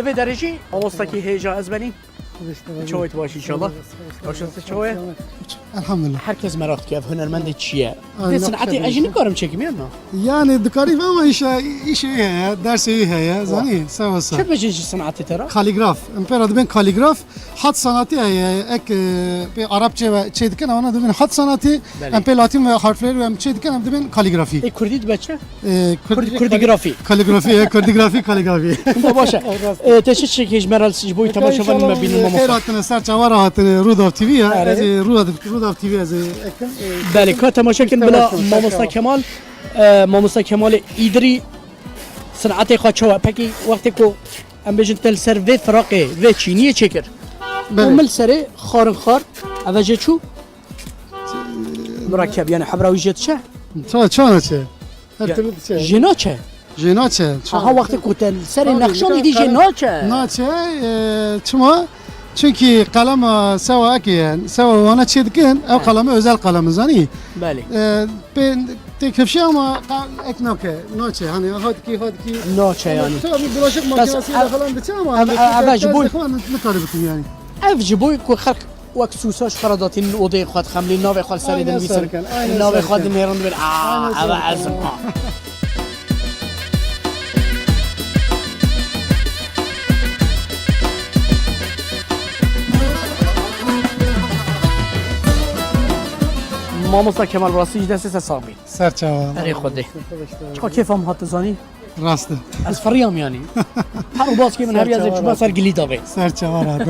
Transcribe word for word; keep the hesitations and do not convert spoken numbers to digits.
Vê derê jî mamostakî hêja ez benî. Çawê tu baş inşallah. Baş tu çawê? Elhamdülillah. Herkes merak dike ev hunermendê çi ye? Ay, Vê nexşe sinetê ez jî diyecek. nikarim çekim ya na. Yani dikarî ama işe, işe heye, dersê heye, zanî, sağ olsun. Çi bêjin ji sinetê te re? Kaligraf. Em pê re dibên kaligraf. Hat sanatî heye, ek, e, pê Arapçe ve çê dikin, ona dibên hat sanatî. Belê. Em pê Latîn ve harfleri ve em çê dikin, em dibên kaligrafî. E, Kurdî dibe çi? E, Kurd-, Kurdi-, Kurdigrafî. Kaligrafî, e, Kurdigrafî, kaligrafî. Ba baş e. E, te çi çekê ji me re ji bo temaşevanên me bînin, e, mamosta? Xêr hatine, ser çava re hatine, Rûdaw T V ya. Erê. Ez ê Rûdaw, Rûdaw T V ez ê ekim. Belê, ka temaşe kin bila mamosta Kemal, e, mamosta Kemalê Îdirî sinetê xwe çawa? Pekî wextê ku em bêjin te li ser vê firaqê, vê çîniyê çêkir. Belê. Û min li serê xarin xar, eve jê çû. Murekeb, yani hebra wî jê diçe? Ça, ça naçe? Her Ya, türlü diçe. Jê naçe? Jê naçe. Ça Aha, naçe? Wextê ku te li serê Tabii, nexşan dî, dî jê kalim- naçe? Naçe, e, çima? Çünkü kalema sewa eke ye, sewa wana çê dikin, ev Ha. kalemi özel kalemi zanî. Belê. E, pê têkevşe ama ka-, ek nake, naçe. Hani hat ki, hat ki. Naçe yani. Tabii bulaşık Bes makinesiyle ev, falan diçe ama ev, hani ev, ev, ev, ji bo- ne kadar bütün yani. Ev ji bo ku xelk wek sûsaş xwe re datînin odeyê xwe dixemlîn, navê xwe li serê Aynen dinivîsin, serkan, aynen navê xwe serkan. dinêrin dibên, "Aa, Aynen ev serkan. ez im, ha." Mamosta Kemal, bi rastî ji destê te sax bî. Ser çava. Erê Xwedê. Çiqa kêfa min hat, tu zanî? Rast e. Ez firiyam yanî. Her û baskê min Ser heriya ez ê çawa çûma ser rahat. Gilî davê. Ser çawa rahat.